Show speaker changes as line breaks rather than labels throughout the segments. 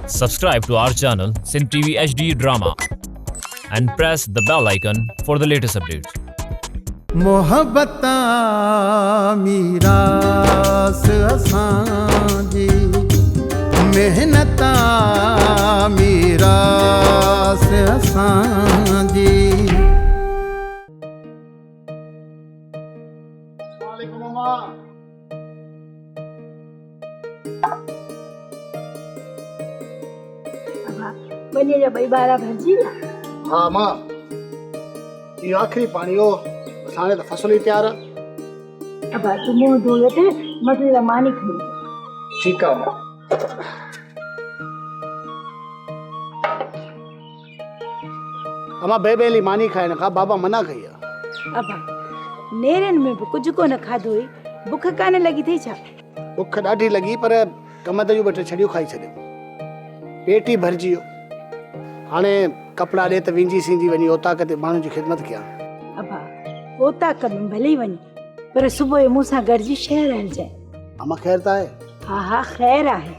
Subscribe to our channel Sindh TV HD Drama and press the bell icon for the latest updates.
محبت آ ميراث اسان جي محنت آ ميراث اسان جي.
عليڪم امان.
ابا ٻنيء جا ٻئي ٻارا ڀرجي ويا؟
ها امان اهو آخري پاڻي هو بس هاڻي ته فصل ئي تيار آ.
ابا تون منهن ڌوئي وٺ مان تنهنجي لاء ماني کڻي اچان.
ٺيڪ آ امان. امان بي بيلي ماني کائڻ کان بابا منع ڪئي آ.
ابا نيرن ۾ به ڪجهه ڪونه کاڌو هئي بک ڪانه لڳي اٿئي ڇا؟
بک ڏاڍي لڳي پر ڪمند جون ٻه ٽي ڇڙيون کائي ڇڏيم. پيٽ ئي ڀرجي ويو. هاڻي ڪپڙا ڏي ته وينجهي سينجهي وڃي اوطاق تي ماڻهن جي خدمت ڪيان.
ابا اوطاق ۾ ڀلي وڃ پر صبح جو مون سان گڏجي شهر هلجانء.
امان خير ته آهي؟
ها ها خير آهي.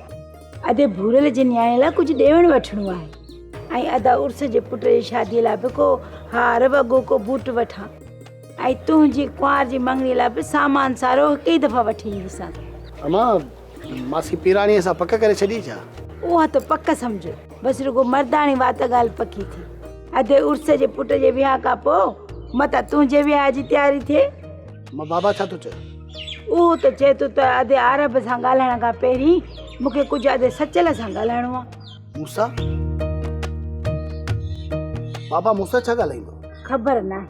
ادي ڀورل جي نياڻي لاء ڪجهه ڏيڻ وٺڻو آهي ۽ ادا عرس جي پٽ جي شادي لاء به ڪو هار وڳو ڪو بوٽ وٺان ۽ تنهنجي ڪنوار جي مڱڻي لاء به سامان سارو هڪ ئي دفعا وٺي اينديسان.
امان ماسي پيراڻيء سان پڪ ڪري ڇڏي ڇا؟
اها ته پڪ سمجهو بس رڳو مرداڻي وات ڳالهه پڪي ٿي. ادي عرس جي پٽ جي وهانء کان پوء متان تنهنجي وهانء جي تياري ٿئي.
امان بابا ڇا ٿو چئي؟
اهو ته چئي ٿو ته ادي عارب سان ڳالهائڻ کان پهرين مون کي ڪجهه ادي سچل سان ڳالهائڻو آ.
مون سان؟ بابا مون سان ڇا ڳالهائيندو؟
خبر ناهي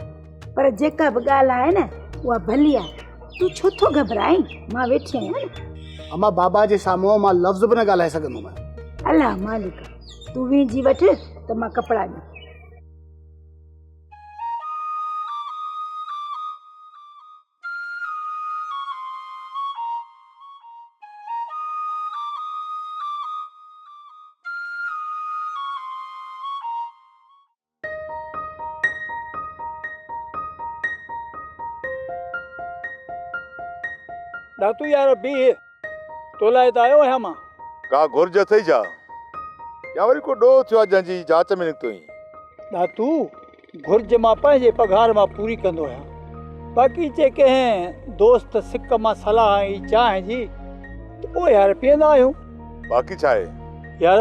پر جيڪا به ڳالهه آهي نه اها ڀلي آهي. تون ڇو ٿو گهٻرائين؟ مان ويٺي آهيان نه.
امان بابا جي سامهون مان لفظ به نه ڳالهائي سگهندومانء.
الله مالڪ تون وينجهي وٺ ته مان ڪپڙا ڏيان.
ڏاتو يار بيهه، تو لاء ته آيو آهيان مان.
ڪا گهرج اٿئي ڇا؟ يا وري ڪو ڏوهه ٿيو آهي جنهن جي جاچ ۾ نڪتو آهين؟
ڏاتو، گهرج مان پنهنجي پگهار مان پوري ڪندو آهيان. باقي جي ڪنهن دوست سڪ مان صلاح ۽ چانهه جي ته پوء يار پيئندا آهيون.
باقي ڇا آهي؟
يار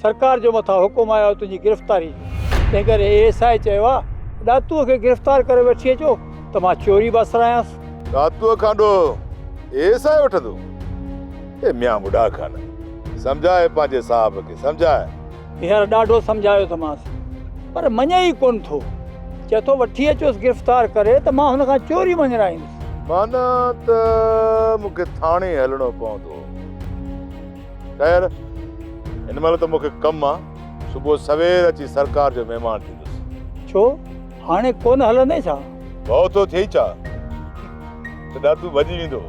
سرڪار جو مٿان حڪم آيو آهي تنهنجي گرفتاري جو، تنهن ڪري اي ايس I چيو آهي ته ڏاتوء کي گرفتار ڪري وٺي اچو ته مان چوري به اسرايانس.
ڏاتوء کان ڏوهه اي ايس I وٺندو؟ اي ميان ٻڍا خان، سمجهاء پنهنجي صاحب کي، سمجهاء.
يار ڏاڍو سمجهايو اٿمانس پر مڃي ئي ڪونه ٿو. چئي ٿو وٺي اچوس گرفتار ڪري ته مان هن کان چوري مڃرائيندس.
معنيٰ ته مون کي ٿاڻي هلڻو پوندو. خير هن مهل ته مون کي ڪم آ، صبح سوير اچي سرڪار جو مهمان ٿيندس.
ڇو هاڻي ڪونه هلندين ڇا؟
ڀؤ ٿو ٿئي ڇا ته ڏاتو ڀڄي ويندو.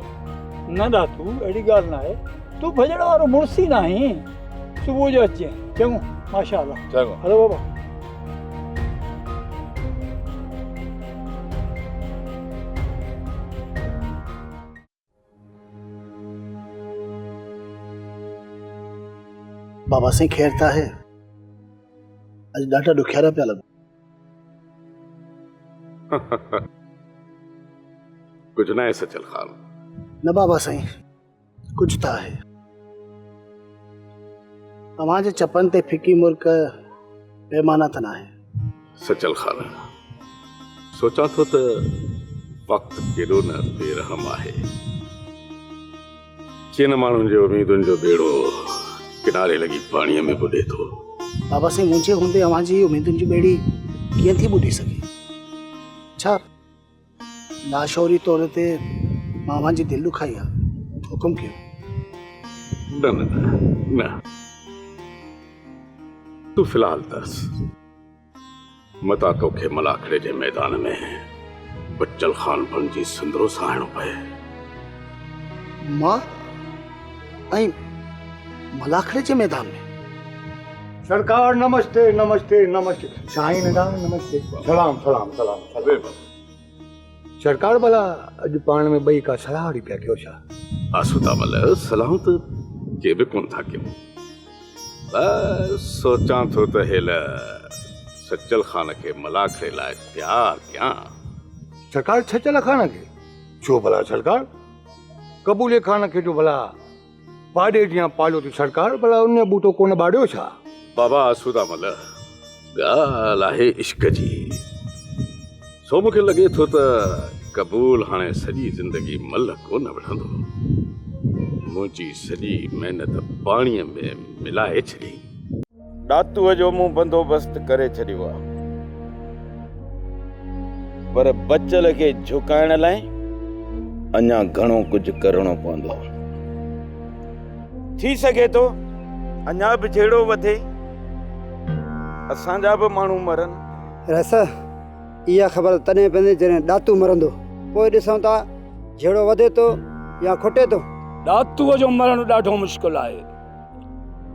نه ڏاتو اهڙي ڳالهه ناهي، تون ڀڄڻ وارو مڙس ئي ناهين. صبح جو اچجين. چڱو ماشاء الله.
چڱو.
هلو بابا.
بابا سائين خير ته آهي؟ اڄ ڏاڍا ڏکيارا پيا لڳو.
ڪجهه ناهي سچل خان.
نه بابا سائين ڪجهه ته آهي. توهان جي چپن تي ڦڪي مرڪ بي معنيٰ ته ناهي.
سچل خان، سوچان ٿو ته وقت ڪيڏو نه بي رحم آهي. ڪيئن نه ماڻهن جي اميدن جو ٻيڙو ڪناري لڳي پاڻيء ۾ ٻڏي ٿو.
بابا سائين، منهنجي هوندي اوهان جي اميدن جي ٻيڙي ڪيئن ٿي ٻڏي سگهي؟ ڇا لاشعوري طور تي مان اوهان جي دل ڏکائي آ؟ حڪم ڪيو.
نه نه نه تون في الحال ترس. متان توکي ملاکڙي جي ميدان ۾ بچل خان بڻجي سندرو سهائڻو پئي.
مان ۽ ملاکڙي جي ميدان ۾؟
سرڪار نمستي نمستي نمستي سائين نظام نمستي سلام سلام سلام سلام سرڪار ڀلا اڄ پاڻ ۾ ٻئي ڪا صلاح واري پيا ڪيو ڇا؟
آسودا مل صلاحون ته ڪي به ڪونه ٿا ڪيون. بس سوچان ٿو ته هيل سچل خان کي ملاکڙي لاء تيار ڪيان.
سرڪار سچل خان کي؟ ڇو ڀلا سرڪار؟ قبولي خان کي جو ڀلا پاڏي جيان پاليو ٿي سرڪار، ڀلا ان ٻوٽو ڪونه ٻاڙيو ڇا؟
بابا آسودا مل، ڳالهه آهي عشق جي، سو مون کي لڳي ٿو ته قبول هاڻي سڄي زندگي ملهه ڪونه وڙهندو. منهنجي سڄي محنت پاڻيء ۾ ملائي ڇڏيائين.
ڏاتوء جو مون بندوبست ڪري ڇڏيو آ، پر بچل کي جهڪائڻ لاء اڃا گهڻو ڪجهه ڪرڻو پوندو. ٿي سگهي ٿو اڃا به جهيڙو وڌي، اسان جا به ماڻهو مرن.
رئيس، اها خبر تڏهن پوندي جڏهن ڏاتو مرندو. پوء ڏسون ٿا جهيڙو وڌي ٿو يا کٽي ٿو.
ڏاتوء جو مرڻ ڏاڍو مشڪل آهي.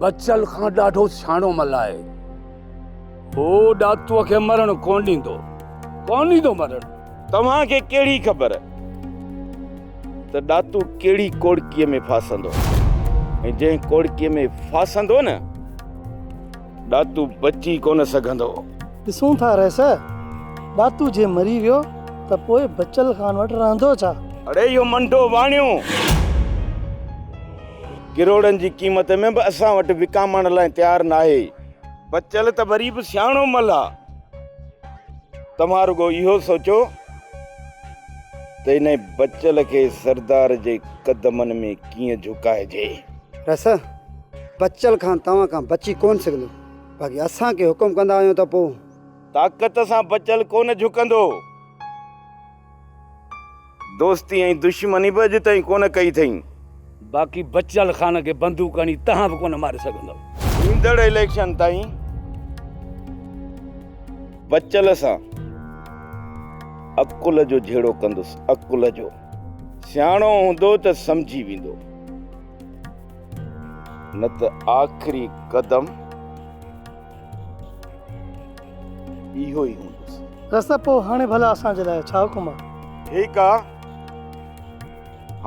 بچل خان ڏاڍو سياڻو مل آهي. هو ڏاتوء کي مرڻ ڪونه ڏيندو. ڪونه ڏيندو مرڻ.
توهان کي ڪهڙي خبر ته ڏاتو ڪهڙي ڪوڙڪيء ۾ ڦاسندو ۽ جنهن ڪوڙڪيء ۾ ڦاسندو نه، ڏاتو بچي ڪونه سگهندو.
ڏسون ٿا رئيس، ڏاتو جي مري ويو ته پوء بچل خان وٽ رهندو ڇا؟
اڙي اهو منڊو واڻيو ڪروڙن جي قيمت ۾ به اسان وٽ وڪامڻ لاء تيار ناهي. بچل ته وري به سياڻو مل آ. توهان رڳو اهو سوچو ته انهي بچل کي سردار جي قدمن ۾ ڪيئن جهڪائجي.
رئيس، بچل خان توهان کان بچي ڪونه سگهندو. باقي اسان کي حڪم ڪندا آهيون ته پوء.
طاقت سان بچل ڪونه جهڪندو. دوستي ۽ دشمني به اڄ تائين ڪونه ڪئي اٿئين.
باقي بچل خان کي بندوق هڻي تهان به ڪونه ماري سگهندؤ.
ايندڙ اليڪشن تائين بچل سان عقل جو جهيڙو ڪندس، عقل جو. سياڻو هوندو ته سمجهي ويندو. نه ته آخري قدم اهو ئي هوندس.
رستا پوء هاڻي ڀلا اسان جي لاء ڇا حڪم آ؟
ٺيڪ آ،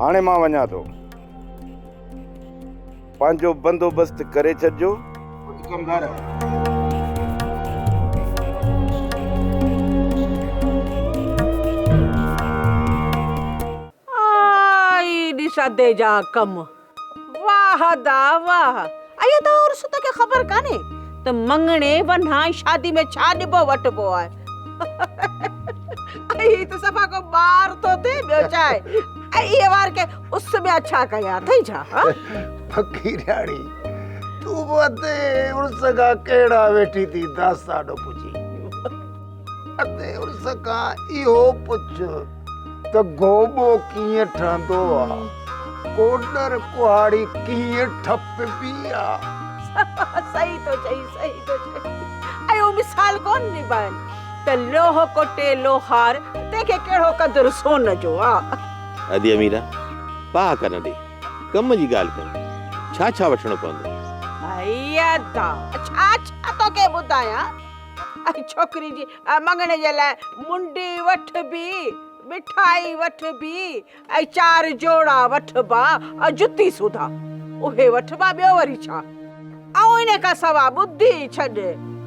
هاڻي مان وڃان ٿو. پنهنجو بندوبست ڪري ڇڏجو. ڪجهه ڪمدار.
آئي ڏس ادي جا ڪم. واهه ادا واهه. ائي ادا عرس توکي خبر ڪانهي ته مڱڻي ونها ۽ شادي ۾ ڇا ڏبو وٺبو آهي. ائي هي ته صفا ڪو ٻار ٿو ٿئي ٻيو ڇا آهي. ائي اهي وار ڪي اس ۾ اڇا ڪيا اٿئي ڇا ها.
فقيرياڻي تون به ادي عرس کان ڪهڙا ويٺي ٿي داستان پڇين. ادي عرس کان اهو پڇ ته گوٻو ڪيئن ٺهندو آ، ڪوڏر ڪهاڙي ڪيئن ٺپبي آ.
صحيح ٿو چئين، صحيح ٿو چئين. ۽ اهو مثال ڪونه نڀائين ته لوهه ڪٽي لوهار، تنهن کي ڪهڙو قدر سون جو آ.
ادي اميرا، پاهه ڪا نه ڏي، ڪم جي ڳالهه ڪر، ڇا ڇا وٺڻو پوندو؟
ائي ادا، ڇا ڇا توکي ٻڌايان. ۽ ڇوڪري جي مڱڻي جي لاء منڊي وٺبي، مٺائي وٺبي ۽ چار جوڙا وٺبا ۽ جتي سوڌا اهي وٺبا ٻيو وري ڇا؟ ۽ ان کان سوا ٻڌي ڇڏ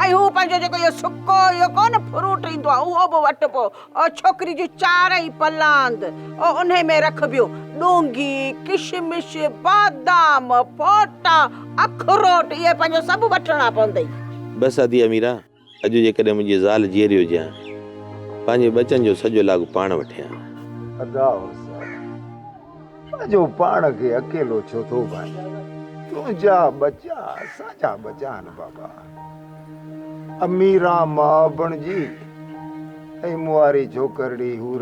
۽ هو پنهنجو جيڪو اهو سڪو اهو ڪونه فروٽ ايندو آهي اهو به وٺبو ۽ ڇوڪري جون چارئي پلاند ۽ انهي ۾ رکبيون ڏونگهي، ڪشمش، بادام، ڦوٽا، اکروٽ اهي پنهنجو سڀ وٺڻا پوندئي.
بس ادي اميرا، اڄ جيڪڏهن منهنجي زال جيئري هجي ها، پنهنجي ٻچن جو سڄو لاڳ پاڻ وٺي ها.
ادا حسين، پنهنجو پاڻ کي اڪيلو ڇو ٿو ڀائين؟ تنهنجا ٻچا اسان جا ٻچا آهن بابا. اميران ماء بڻجي ۽ مون واري ڇوڪرڙي حور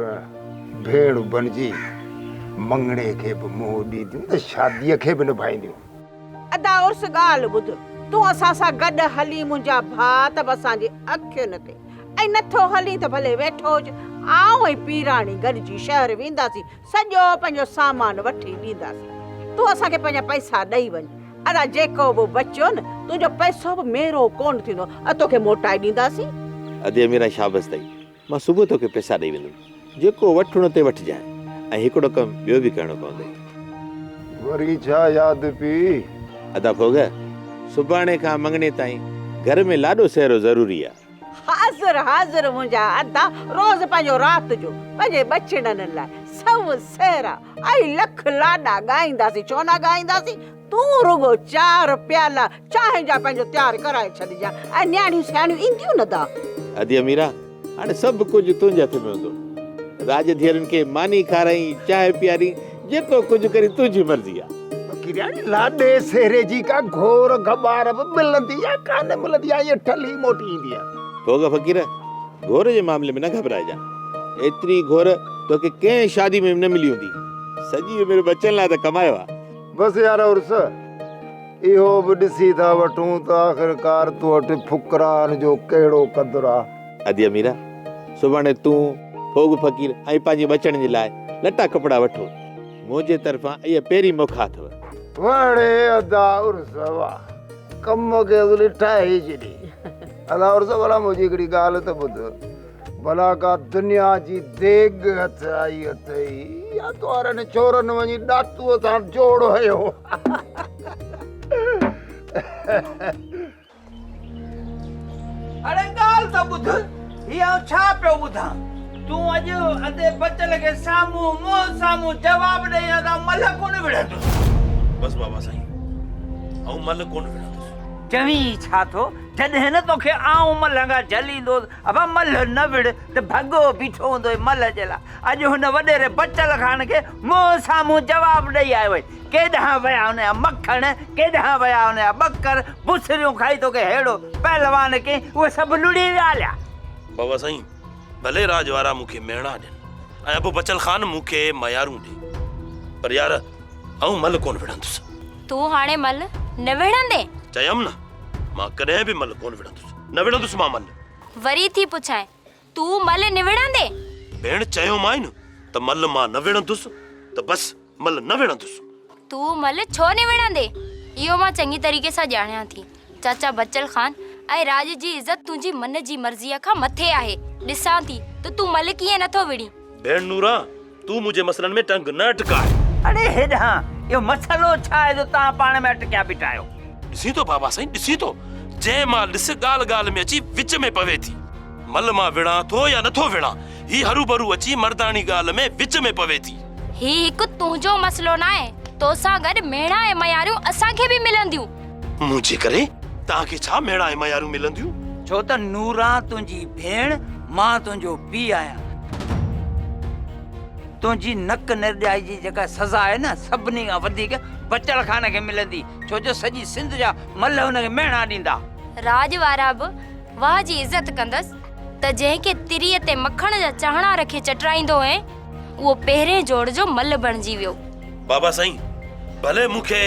ڀيڻ بڻجي مڱڻي کي به منهن ڏينديون ته شاديء کي به نڀائينديون.
ادا عرس ڳالهه ٻڌ، تون اسان سان گڏ هلين منهنجا ڀاء ته به اسان جي اکين تي ۽ نٿو هلين ته ڀلي ويٺو هج، آئون ۽ پيراڻي گڏجي شهر وينداسين، سڄو پنهنجو سامان وٺي ڏينداسين، تون اسان کي پنهنجا پئسا ڏئي وڃ، ادا جيڪو به بچيو نه تنهنجو پئسو به ميرو ڪونه ٿيندو، توکي موٽائي ڏينداسين.
ادي اميران شابس اٿئي، مان صبح توکي پئسا ڏئي ويندم، جيڪو وٺڻو اٿئي وٺجانء ۽ هڪڙو ڪم ٻيو به ڪرڻو پوندئي.
وري ڇا ياد پيئي؟
ادا ڦوڳ، سڀاڻي کان مڱڻي تائين گهر ۾ لاڏو سهرو ضروري آ.
حاضر حاضر منهنجا ادا، روز پنهنجو رات جو پنهنجي ٻچڙن لاء سو سهرا ۽ لک لاڏا ڳائينداسين، ڇو نه ڳائينداسين، تون رڳو چار پيالا چانهه جا پنهنجو تيار ڪرائي ڇڏجان ۽ نياڻيون سياڻيون اينديون نه دا.
ادي اميرا، هاڻي سڀ ڪجهه تنهنجي هٿ ۾ هوندو. راڄ ڌيئرن کي ماني کارائين، چانهه پيارين، جيڪو ڪجهه ڪرين تنهنجي مرضي آ.
فقيرياڻي، لاڏي سهري جي ڪا گهور گهٻار به ملندي يا ڪانه ملندي يا ائين ٺلهي موٽي ايندي آ؟
ڀوڳ فقير، گهور جي معاملي ۾ نه گهٻرائجان. ايتري گهور توکي ڪنهن شادي ۾ به نه ملي هوندي. سڄي عمر ٻچن لاء ته ڪمايو آ.
بس يار عرس، اهو به ڏسي ٿا وٺون ته آخرڪار تو وٽ ڦڪران جو ڪهڙو قدر آ.
ادي اميرا، سڀاڻي تون، ڦوڳ فقير ۽ پنهنجي ٻچڙن جي لاء لٽا ڪپڙا وٺو. منهنجي طرفان اها پهرين موکا اٿو.
واهه ڙي ادا عرس واهه، ڪم کي اصلي ٺاهي ڇڏي. ادا عرس ڀلا منهنجي هڪڙي ڳالهه ته ٻڌ. ڀلا ڪا دنيا جي ديڳ هٿ آئي اٿئي يا تو وارن ڇورن وڃي ڏاتوء سان جوڙ هنيو.
اڙي ڳالهه ته ٻڌ، هي آئون ڇا پيو ٻڌان؟ تون اڄ ادي بچل کي سامهون منهن سامهون جواب ڏئين ها ته آئون ملهه ڪونه وڙهندس.
بس بابا سائين، آئون ملهه ڪونه وڙهندس.
چوين ئي ڇا ٿو؟ جڏهن نه توکي آئون ملهه کان جهليندوس، ابا ملهه نه وڙهه ته ڀڳو بيٺو هوندو هئين ملهه جي لاء. اڄ هن وڏيري بچل خان کي منهن سامهون جواب ڏئي آيو آهين. ڪيڏانهن ويا هن جا مکڻ، ڪيڏانهن ويا هن جا ٻڪر، بسريون کائي توکي ههڙو پهلوان ڪيائين، اهي سڀ لڙهي ويا هليا.
بابا سائين، ڀلي راڄ وارا مون کي ميڻا ڏين ۽ ابو بچل خان مون کي ميارون ڏي، پر يار آئون ملهه ڪونه وڙهندس.
تون هاڻي ملهه نه وڙهندين؟
چيم نه، مان ڪڏهن به ملهه ڪونه وڙهندس. نه وڙهندس مان ملهه.
وري ٿي پڇانء، تون ملهه نه وڙهندين؟
ڀيڻ چيومانء نه ته ملهه مان نه وڙهندس ته بس ملهه نه وڙهندس.
تون ملهه ڇو نه وڙهندين؟ اهو مان چڱي طريقي سان ڄاڻيان ٿي. چاچا بچل خان ۽ راڄ جي عزت تنهنجي من جي مرضيء کان مٿي آهي. ڏسان ٿي ته تون ملهه ڪيئن نٿو وڙهين.
ڀيڻ نوران، تون منهنجي مسئلن ۾ ٽنگ نه اٽڪاء.
اڙي هيڏانهن، اهو مسئلو ڇا آهي جو توهان پاڻ ۾ اٽڪيا بيٺا آهيو؟
ڏسين ٿو بابا سائين ڏسين ٿو، جنهن مهل ڏس ڳالهه ڳالهه ۾ اچي وچ ۾ پوي ٿي. ملهه مان وڙهان ٿو يا نٿو وڙهان، هي هروڀرو اچي مرداڻي ڳالهه ۾ وچ ۾ پوي ٿي.
هي هڪ تنهنجو مسئلو ناهي، توسان گڏ ميڻا ۽ مياريون اسان کي به ملنديون.
منهنجي ڪري توهان کي ڇا ميڻا ۽ مياريون ملنديون؟
ڇو ته نوران تنهنجي ڀيڻ، مان تنهنجو پيء آهيان. تنهنجي نڪ نرڄائي جي جيڪا سزا آهي نه، سڀني کان وڌيڪ بچل خان کي ملندي، ڇو جو سڄي سنڌ جا ملهه هن کي مهڻا ڏيندا.
راڄ وارا به واهه جي عزت ڪندس ته جنهن کي تريء تي مکڻ جا چاهڻا رکي چٽرائيندو هئين، اهو پهرين جوڙ جو ملهه بڻجي ويو.
بابا سائين، ڀلي مون کي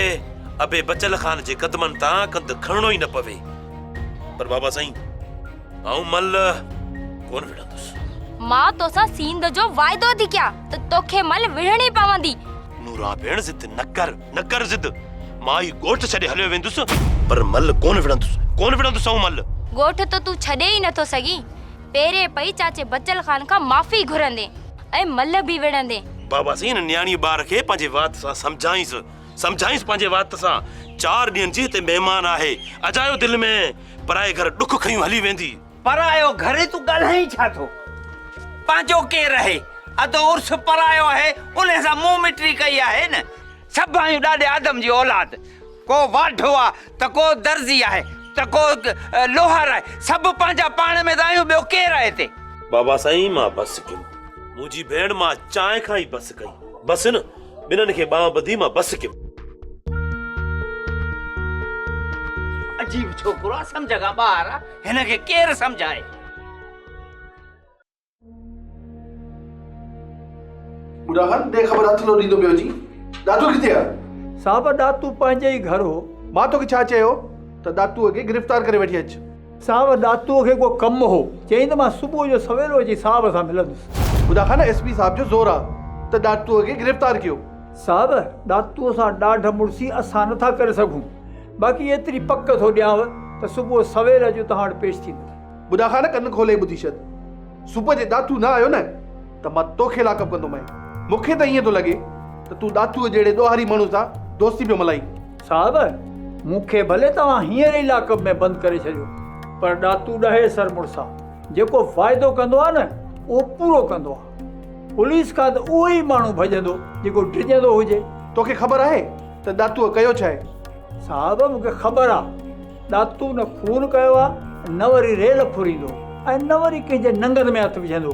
ابي بچل خان جي قدمن تان ڪنڌ کڻڻو ئي نه پوي، پر بابا سائين، آئون ملهه ڪونه وڙهندس.
مان توسان سينڌ جو واعدو ٿي ڪيان ته توکي ملهه وڙهڻي پوندي.
نوران ڀيڻ ضد نه ڪر، نه ڪر ضد. مان هي ڳوٺ ڇڏي هليو ويندس، پر ملهه ڪونه وڙهندس، ڪونه وڙهندس آئون ملهه.
ڳوٺ ته تون ڇڏي ئي نٿو سگهين. پهرين پئي چاچي بچل خان کان معافي گهرندين ۽ ملهه به وڙهندين.
بابا سائين هن نياڻيء ٻار کي پنهنجي وات سان سمجهائينس، سمجهائينس پنهنجي وات سان. چار ڏينهن جي هتي مهمان آهي، اجايو دل ۾ پرائي گهر ڏک کنيون هلي ويندي.
پرايو گهر تون ڳالهائين ڇا ٿو؟ پنهنجو ڪير آهي؟ ادو عرس پرايو آهي، انهي سان مون مٽي ڪئي آهي نه. سڀ آهيون ڏاڏي آدم جي اولاد. ڪو واڍو آ ته ڪو درزي آهي ته ڪو لوهار آهي. سڀ پنهنجا پاڻ ۾ ته آهيون، ٻيو ڪير آهي هتي؟
بابا سائين مان بس ڪيم. منهنجي ڀيڻ مان چانهه کان ئي بس ڪئي. بس نه، ٻنهن کي ٻانهن ٻڌي مان بس ڪيم.
عجيب ڇوڪرو آ، سمجهه کان ٻاهر آ، هن کي ڪير سمجهائي؟
ٻڍا خان، ڏي خبر هٿ لوڏيندو پيو اچين، ڏاتو ڪٿي آ؟
صاحب، ڏاتو پنهنجي ئي گهر هو.
مان توکي ڇا چيو ته ڏاتوء کي گرفتار ڪري وٺي اچ.
صاحب، ڏاتوء کي ڪو ڪم هو. چيائين ته مان صبح جو سويرو اچي صاحب سان ملندس.
ٻڍا خان، ايس پي صاحب جو زور آ ته ڏاتوء کي گرفتار ڪيو.
صاحب، ڏاتوء سان ڏاڍ مڙسي اسان نٿا ڪري سگهون. باقي ايتري پڪ ٿو ڏيانو ته صبح سوير اچ توهان وٽ پيش ٿيندس.
ٻڍا خان ڪن کولي ٻڌي ڇڏ. صبح جي ڏاتو نه آيو نه ته مان توکي لاڪ اپ ڪندومانء. مون کي ته ائين ٿو لڳي ته تون ڏاتوء جهڙي ڏوهاري ماڻهو سان دوستي پيو ملائين.
صاحب! مون کي ڀلي توهان هينئر ئي لاڪپ ۾ بند ڪري ڇڏيو، پر ڏاتو ڏهي سر مڙس آ. جيڪو واعدو ڪندو آ نه، اهو پورو ڪندو آ. پوليس کان ته اهو ئي ماڻهو ڀڄندو، جيڪو ڊڄندو هجي.
توکي خبر آهي ته ڏاتوء ڪيو ڇا آهي؟
صاحب مون کي خبر آ، ڏاتو نه خون ڪيو آ، نه وري ريل ڦريندو ۽ نه وري ڪنهن جي ننگن ۾ هٿ وجهندو.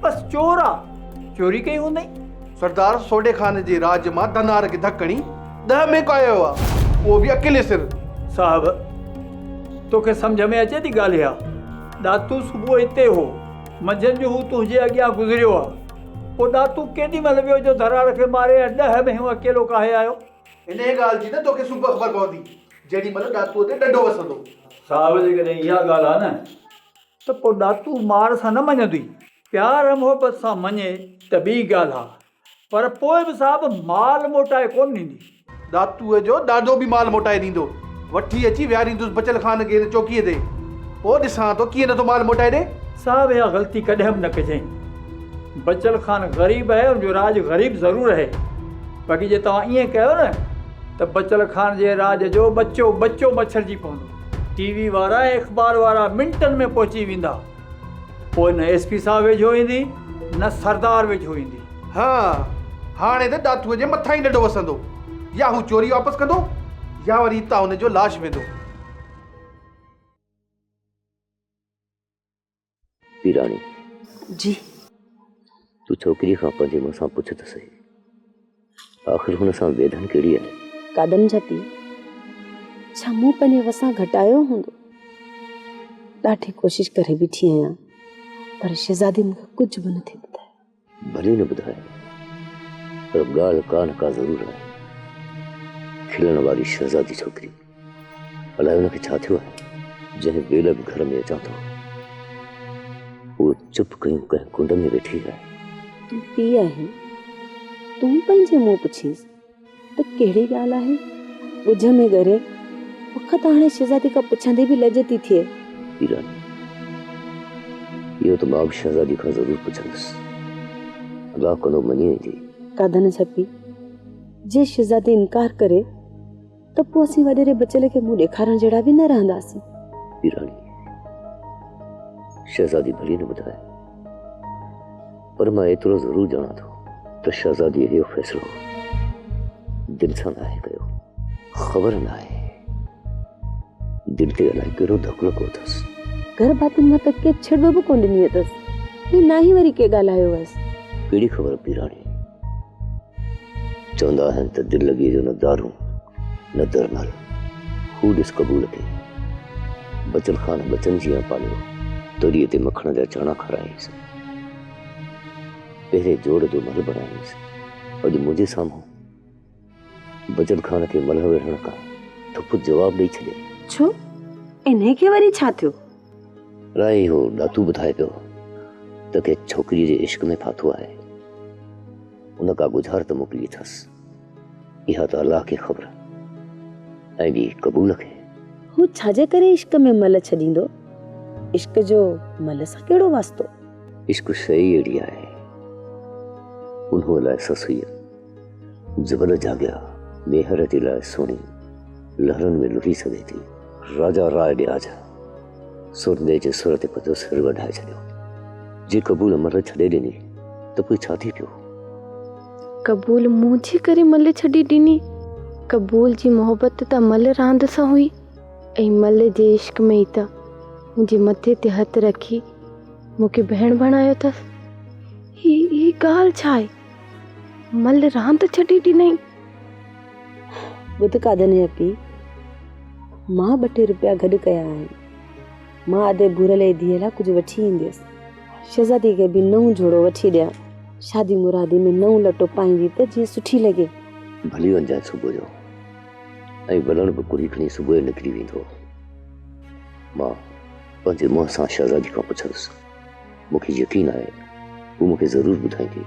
بس چور آ، چوري ڪئي هوندئين.
سردار سوڍي خان جي راڄ مان ڌنار کي ڌڪ هڻي ڏهه ۾ ڪاهيو آ، اهو به اڪيلي سر.
صاحب، توکي سمجهه ۾ اچي ٿي ڳالهه اها؟ ڏاتو صبح هتي هو، منجهند جو هو تنهنجي اڳيان گذريو آ. پوء ڏاتو ڪيڏي مهل ويو جو ڌراڙ کي ماري ۽ ڏهه ۾ هو اڪيلو ڪاهي آيو؟
انهيء ڳالهه جي نه توکي صبح خبر پوندي، جيڏي مهل ڏاتوء تي ڏنڊو وسندو.
صاحب، جيڪڏهن اها ڳالهه آ نه ته پوء ڏاتو مار سان نه مڃندوئي. پيار محبت سان مڃي ته ٻي ڳالهه آ، پر پوء به صاحب مال موٽائي ڪونه ڏيندي.
ڏاتوء جو ڏاڏو به مال موٽائي ڏيندو. وٺي اچي ويهاريندس بچل خان کي هن چوڪيء تي. پوء ڏسان ٿو ڪيئن نٿو مال موٽائي ڏي.
صاحب اها غلطي ڪڏهن به نه ڪجئين. بچل خان غريب آهي، ان جو راڄ غريب ضرور آهي. باقي جي توهان ائين ڪيو نه ته بچل خان جي راڄ جو ٻچو ٻچو مڇرجي پوندو. ٽي وي وارا ۽ اخبار وارا منٽن ۾ پهچي ويندا. پوء نه ايس پي صاحب ويجهو ايندي نه سردار ويجهو ايندي.
ها هاڻي ته ڏاٿوء جي مٿان ئي ڏنڊو وسندو. يا هو چوري واپس ڪندو يا وري هتان هن جو لاش ويندو.
پيراڻي.
جي.
تون ڇوڪريء کان پنهنجي منهن سان پڇ ته سهي. آخر هن سان ويڌن ڪهڙي آهي؟
قادن جا پيء، ڇا مون پنهنجي وسان گهٽايو هوندو؟ ڏاڍي ڪوشش ڪري بيٺي آهيان، پر شهزادي مون کي ڪجهه به نٿي ٻڌائي.
ڀلي نه ٻڌائي، پر ڳالهه ڪا نه ڪا ضرور آهي. کلڻ واري شهزادي ڇوڪري، الائي ان کي ڇا ٿيو آهي؟ جنهن ويل به گهر ۾ اچان ٿو، هوء چپ ڪيون ڪنهن ڪنڊ ۾ ويٺي آهي.
تون پيء آهين، تون پنهنجي منهن پڇينس ته ڪهڙي ڳالهه آهي؟ ڳجهه ۾ ڳري، مون کان ته هاڻي شهزادي کان پڇندي به لڄ ٿي ٿئي.
پيران، اهو ته مان به شهزادي کان ضرور پڇندس. الله ڪندو مڃي ويندي.
ڪاڌن ڇپي، جي شهزادي انڪار ڪري ته پوء اسين وڏيري بچل کي منهن ڏيکارڻ جهڙا به نه رهنداسين.
پيراڻي، شهزادي ڀلي نه ٻڌائي، پر مان ايترو ضرور ڄاڻان ٿو ته شهزاديء اهو فيصلو دل سان ناهي ڪيو. خبر ناهي دل تي الائي ڪهڙو ڌڪ لڳو اٿس.
گهر ڀاتين مان ته ڪي ڇڙٻ به ڪونه ڏني اٿس ۽ نه ئي وري ڪي ڳالهايو هئس.
ڪهڙي خبر پيراڻي، چوندا آهن ته دل لڳيء جو نه دارون نه درمل. هو ڏس قبول کي بچل خان ٻچن جيان پاليو. تريء تي مکڻ جا چڻا کارايائينس. پهرين جوڙ جو ملهه بڻايائينس. اڄ منهنجي سامهون بچل خان کي ملهه وڙهڻ کان ٺپ جواب ڏئي ڇڏيائين.
ڇو؟ انهيء کي وري ڇا ٿيو؟
الائي اهو ڏاتو ٻڌائي پيو ته ڪنهن ڇوڪريء جي عشق ۾ ڦاٿو آهي. ان ڪا ڳجهارت موڪلي اٿس. اها ته الله کي خبر ۽ ٻي قبول کي.
هو ڇا جي ڪري عشق ۾ ملهه ڇڏيندو؟ عشق جو ملهه سان ڪهڙو واسطو؟
عشق شيء ئي اهڙي آهي. انهوء لاء سسئيء جبل جهاڳيا. ميهر جي لاء سهڻي لهرن ۾ لڙهي سگهي ٿي. راجا راء ڏياج سرندي جي سر تي پنهنجو سر وڍائي ڇڏيو. جي قبول ملهه ڇڏي ڏني ته پوء ڇا ٿي پيو؟
قبول منهنجي ڪري ملهه ڇڏي ڏني. قبول جي محبت ته ملهه راند سان هئي ۽ ملهه جي عشق ۾ ئي ته منهنجي مٿي تي هٿ رکي مون کي ڀيڻ بڻايو اٿس. هي هي ڳالهه ڇا آهي؟ ملهه راند ڇڏي ڏنائين.
ٻڌ قادن جا پيء، مان ٻه ٽي روپيا گڏ ڪيا آهن. مان ادي ڀورل جي ڌيء لاء ڪجهه وٺي اينديس. شهزادي کي به نئون جوڙو وٺي ڏيان. شادي مرادي ۾ نئون لٽو پائيندي ته جيئن سٺي لڳي.
ڀلي وڃجانء صبح جو. ۽ ولڻ به ڪڙهي کڻي صبح جو نڪري ويندو. مان پنهنجي منهن سان شهزادي کان پڇندس. مون کي يقين آهي هو مون کي ضرور ٻڌائيندي.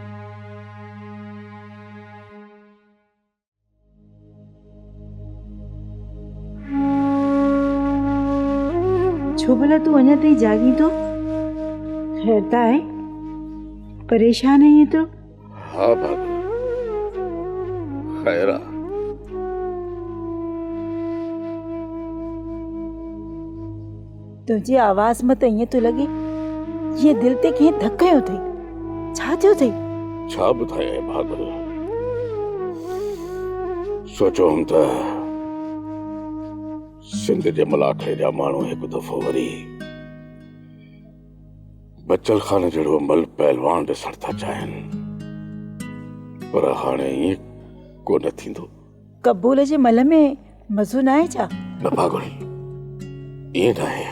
ڇو ڀلا تون اڃا تائين جاڳين ٿو؟ خير ته آهي؟ پريشان آهين ايترو؟
ها ڀاڳو، خير آ.
تنهنجي آواز مان ته ائين ٿو لڳي جيئن دل تي ڪنهن ڌڪ هنيو اٿئي. ڇا ٿيو اٿئي؟
ڇا ٻڌايانء ڀاڳل. سوچيو هوم ته سنڌ جي ملاکڙي جا ماڻهو هڪ دفعو وري بچل خان جهڙو مل پهلوان ڏسڻ ٿا چاهين، پر هاڻي ائين ڪونه ٿيندو.
قبول جي ملهه ۾ مزو ناهي ڇا؟
نه پاڳل، ائين ناهي.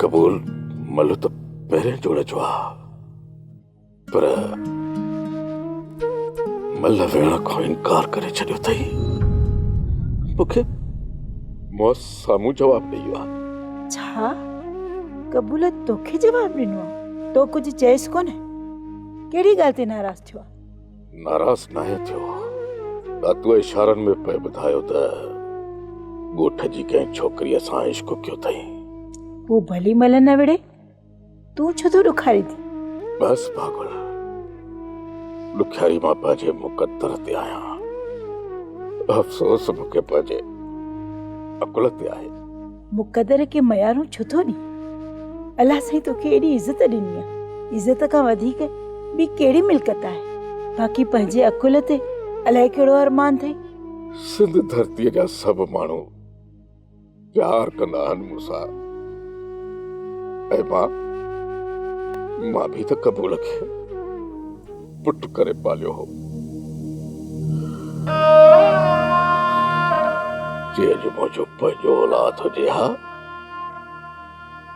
قبول ملهه ته پهرين جوڙ جو آ، پر ملهه ويهڻ کان انڪار ڪري ڇڏيو اٿئي. مون کي موت سامهون جواب ڏئي ويو آ.
ڇا؟ قبول توکي جواب ڏنو آ؟ تو ڪجهه چيس ڪونه؟ ڪهڙي ڳالهه تي ناراض ٿيو آ؟
ناراض ناهي ٿيو. ڏاتوء اشارن ۾ پئي ٻڌايو ته ڳوٺ جي ڪنهن ڇوڪريء سان عشق ڪيو اٿئي.
پوء ڀلي ملهه نه وڙهي، تون ڇو ٿو ڏکارين ٿي؟
بس پاڳل، ڏکياري مان پنهنجي مقدر تي آهيان. افسوس مون کي پنهنجي عقل تي آهي.
مقدر کي ميارون ڇو ٿو ڏين؟ الله سائين توکي ايڏي عزت ڏني آ، عزت کان وڌيڪ ٻي ڪهڙي ملڪيت آهي؟ باقي پنهنجي عقل تي الائي ڪهڙو ارمان اٿئي.
سنڌ ڌرتيء جا سڀ ماڻهو پيار ڪندا آهن مون سان ۽ مان مان به ته قبول کي پٽ ڪري پاليو هو. جي اڄ منهنجو پنهنجو اولاد هجي ها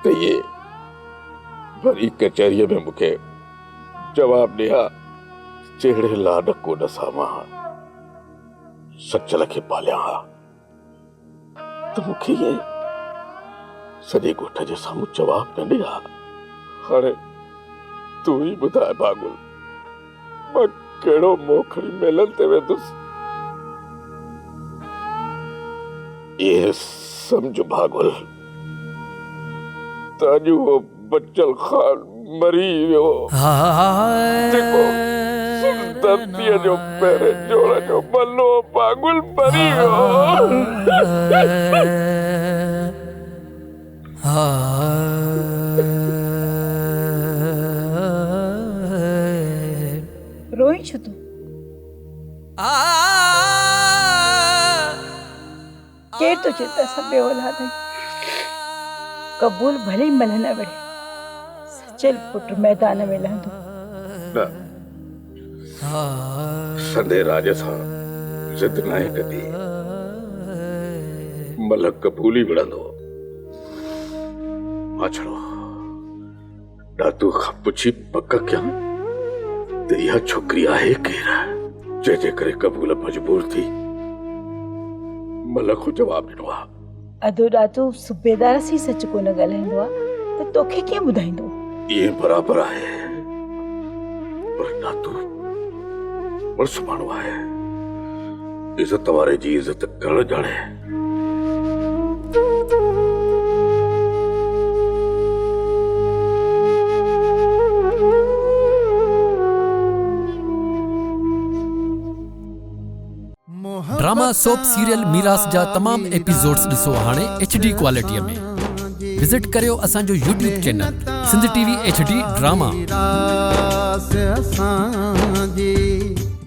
ته اهي ڀري ڪچهريء ۾ مون کي جواب ڏي ها، جهڙي لاڏ ڪوڏ سان مان سچل کي پاليان ها ته مون کي ائين سڄي ڳوٺ جي سامهون جواب نه ڏي ها. هاڻي تون ئي ٻڌاء ڀاڳل، مان ڪهڙو منهن کڻي ميلن تي ويندس؟ ايئن سمجهه ڀاڳل ته اڄ اهو بچل خان مري ويو، جيڪو سنڌ ڌرتيء جو پهرين جوڙ جو ملو ڀاڳل مري ويو.
روئين ڇو ٿو؟ ڪير ٿو چئي ته اسان بي اولاد آهيون؟ قبول ڀلي ملهه نه وڙهي، سچل پٽ ميدان ۾ لهندو.
نه، سندي راڄ سان ضد ناهي ڪندي، ملهه قبول ئي وڙهندو. ماڇڙو ڏاتوء کان پڇي پڪ ڪيم ته اها ڇوڪري آهي ڪير، جنهن جي ڪري قبول مجبور ٿي ملهه کان جواب ڏنو آ.
ادو ڏاتو صوبيدار سين سچ ڪونه ڳالهائيندو آ ته توکي ڪيئن ٻڌائيندو؟
ائين برابر آهي پر ڏاتو مڙس ماڻهو آهي، عزت واري جي عزت ڪرڻ ڄاڻي.
ڊراما سوپ سيريل ميراث جا تمام ايپيسوڊز ڏسو هاڻي ايڇ ڊي ڪوالٽي ۾ وزٽ ڪريو اسان جو YouTube channel Sindh T V H D drama.